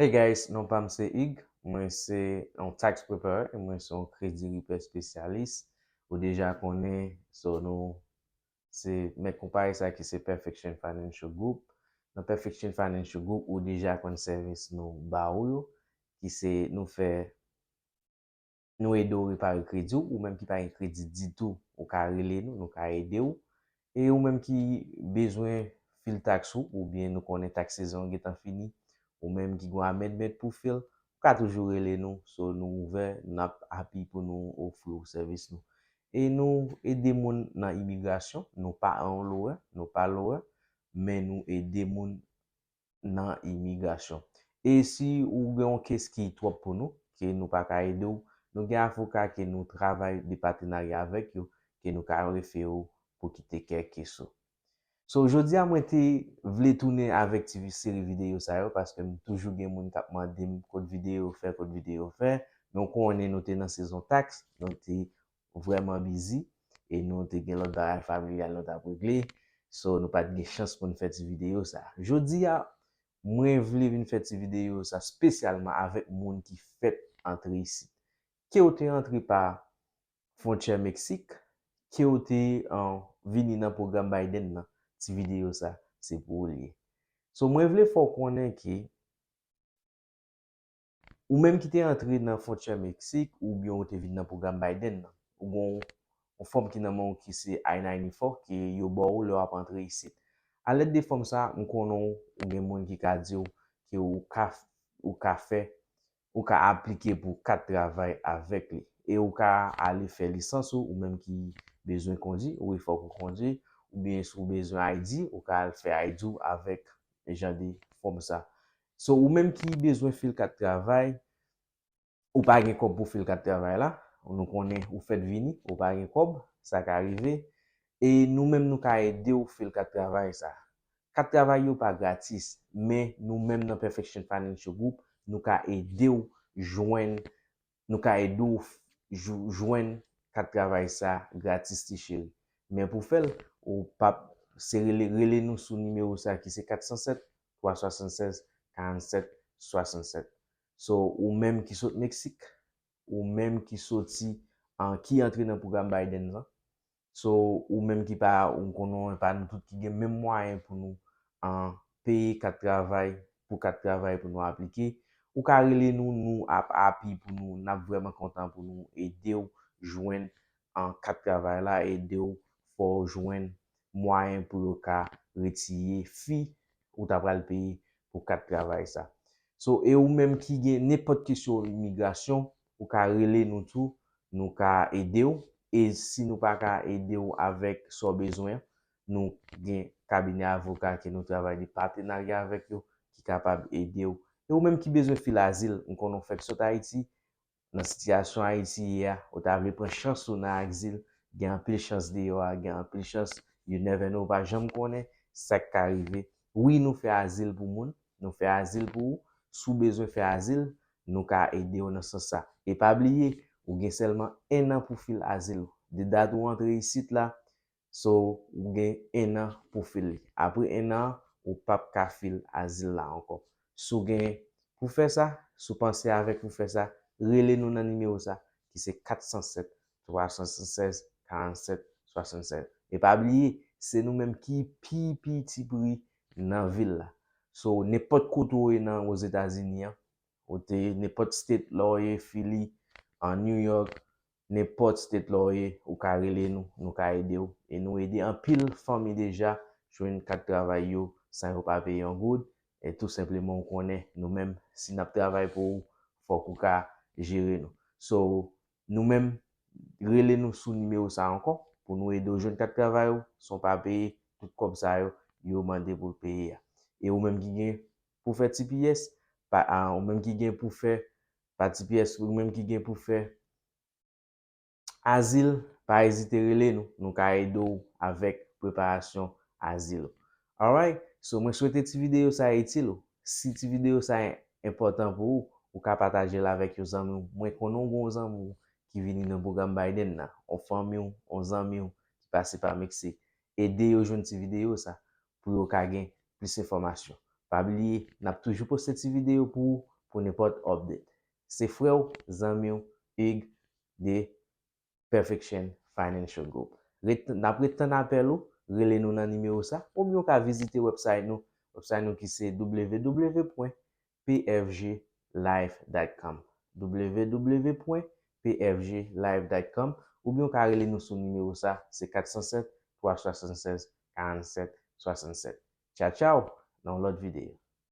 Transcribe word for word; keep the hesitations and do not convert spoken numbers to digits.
Hey guys, non pa m se Hugues, mwen se yon tax preparer e mwen se yon credit repair spesyalis. Ou deja konnen, so nou se mèt konpayi sa ki se Perfection Financial Group. Nan Perfection Financial Group, ou deja konn sèvis nou ba ou yo, ki se nou fè nou ede w repare kredi w, ou menm ki pa gen kredi ditou, ou ka rele nou, nou ka ede w. E ou menm ki bezwen fil taks ou, oubyen nou konnen taks sezon an gentan fini, ou menm ki gen amendment pou fil, ou ka toujou rele nou, so nou ouvè, n ap happy pou nou ofri w sèvis nou. E nou ede moun nan imigrasyon, nou pa yon lawyer, nou pa lawyer, men nou ede moun nan imigrasyon. E si ou gen yon case ki twòp pou nou, ke nou pa ka ede w, nou gen avoka ke nou travay de patenarya avèk yo, ke nou ka refere w pou ki te kè case ou. So, jodi a mwen te vle tounen avèk ti vi-, seri videyo sa yo, paske m toujou gen moun k ap mande m kot videyo fè, kot videyo fè. Men w konnen nou te nan sezon taks, nou te vrèman busy, e nou te gen lòt bagay familyal nou t ap regle. So, nou pa t gen chans pou n fè ti videyo sa. Jodi a, mwen vle vin fè ti videyo sa espesyalman avèk moun ki fèk antre isit. Ke w te antre pa fwontyè Meksik, ke w te, uh, vini nan pwogram Biden nan, ti videyo sa, se pou ou li ye. So, mwen vle fè w konnen ke ou menm ki te antre nan fwontyè Meksik, oubyen ou te vin nan pwogram Biden nan, ou gen yon fòm ki nan men w ki se I ninety-four, ke yo ba w lè w ap antre isit. Alèd de fòm sa, m konnen w, ou gen moun ki ka di w ke ou ka, ou ka fè, ou ka aplike pou kat travay avèk li. E ou ka ale fè lisans ou, ou menm ki bezwen kondwi, ou fòk ou kondwi, oubyen si w bezwen I D, ou ka al fè I D ou avèk jan de fòm sa. So, ou menm ki bezwen fil kat travay, ou pa gen kòb pou fil kat travay la, nou konnen ou fèk vini, ou pa gen kòb, sa ka rive. E nou menm nou ka ede w fil kat travay sa. Kat travay yo pa gratis, men nou menm nan Perfection Financial Group, nou ka ede w jwenn, nou ka ede w f-, jou-, jwenn kat travay sa gratis, ti cheri. Men pou fè l, ou p ap, se rele, rele nou sou nimewo sa ki se kat san sèt, twa swasannsèz, karannsèt, swasannsèt. So, ou menm ki sot Meksik, ou menm ki soti, an, ki antre nan pwogram Biden nan. So, ou menm ki pa, ou konnen w pa nou tout ki gen menm mwayen pou nou, an, peye kat travay, pou kat travay pou nou aplike. Ou ka rele nou, nou ap api pou nou, n ap vrèman kontan pou nou ede w jwenn, an, kat travay la, ede w fè w jwenn mwayen pou yo ka retire fi ou ta pral peye pou kat travay sa. So, e ou menm ki gen nenpòt kesyon imigrasyon, ou ka rele nou tou, nou ka ede w. E si nou pa ka ede w avèk sa w bezwen an, nou gen kabinè avoka ke nou travay de patenarya avèk yo ki kapab ede w. E ou menm ki bezwen fil azil, m konnen w fèk sot Ayiti, nan sitiyasyon Ayiti ye a, ou ta vle pran chans ou nan azil, gen anpil chans deyò a, gen anpil chans, you never know, ou pa janm konnen sa k ka rive. Wi, nou fè azil pou moun, nou fè azil pou ou, si w bezwen fè azil, nou ka ede w nan sans sa. E pa bliye, ou gen sèlman en an pou fil azil ou. De dat ou antre isit la, so, ou gen en an pou fil li. Apre en an, ou p ap ka fil azil la ankò. Si w gen pou fè sa, si w panse avèk pou fè sa, rele nou nan nimewo sa, ki se kat san sèt, twa swasannsèz, karannsèt, swasannsèt. E pa bliye, se nou menm ki pi piti pri nan vil la. So, nenpòt kote w ye nan Ozetazini an, ou te nenpòt state, lè w ye Philly, an New York, nenpòt state lè w ye, ou ka rele nou, nou ka ede w. E nou ede anpil fanmi deja jwenn kat travay yo san yo pa peye yon goud. E tou senpleman, ou konnen, nou menm, si n ap travay pou ou, fòk ou ka jere nou. So, nou menm, rele nou sou nimewo sa ankò, pou nou ede w jwenn kat travay ou, san w pa peye tout kòb sa yo, yo mande pou l peye a. E ou menm ki gen pou fè T P S, pa, a, ou menm ki gen pou fè, pa T P S, ou menm ki gen pou fè azil, pa ezite rele nou. Nou ka ede w avèk preparasyon azil ou. Alright? So, mwen swete ti videyo sa itil ou. Si ti videyo sa enpòtan pou ou, ou ka pataje l avèk yon zanmi w. Mwen konnen w gen yon zanmi w ki vini nan pwogram Biden nan, yon fanmi w, yon zanmi w ki pase pa Meksik. Ede yo jwenn ti videyo sa pou yo ka gen plis enfòmasyon. Pa bliye, n ap toujou poste ti videyo pou ou, pou nenpòt update. Se frè w, zanmi w, Hugues de Perfection Financial Group. Ret, n ap ret tann apèl ou, rele nou nan nimewo sa, oubyen w ka vizite website nou, website nou ki se w w w pwen p f g life dot com, w w w pwen p f g life dot com, oubyen w ka rele nou sou nimewo sa, se kat san sèt, twa swasannsèz, karannsèt, swasannsèt. Tchaw, tchaw, nan yon lòt videyo.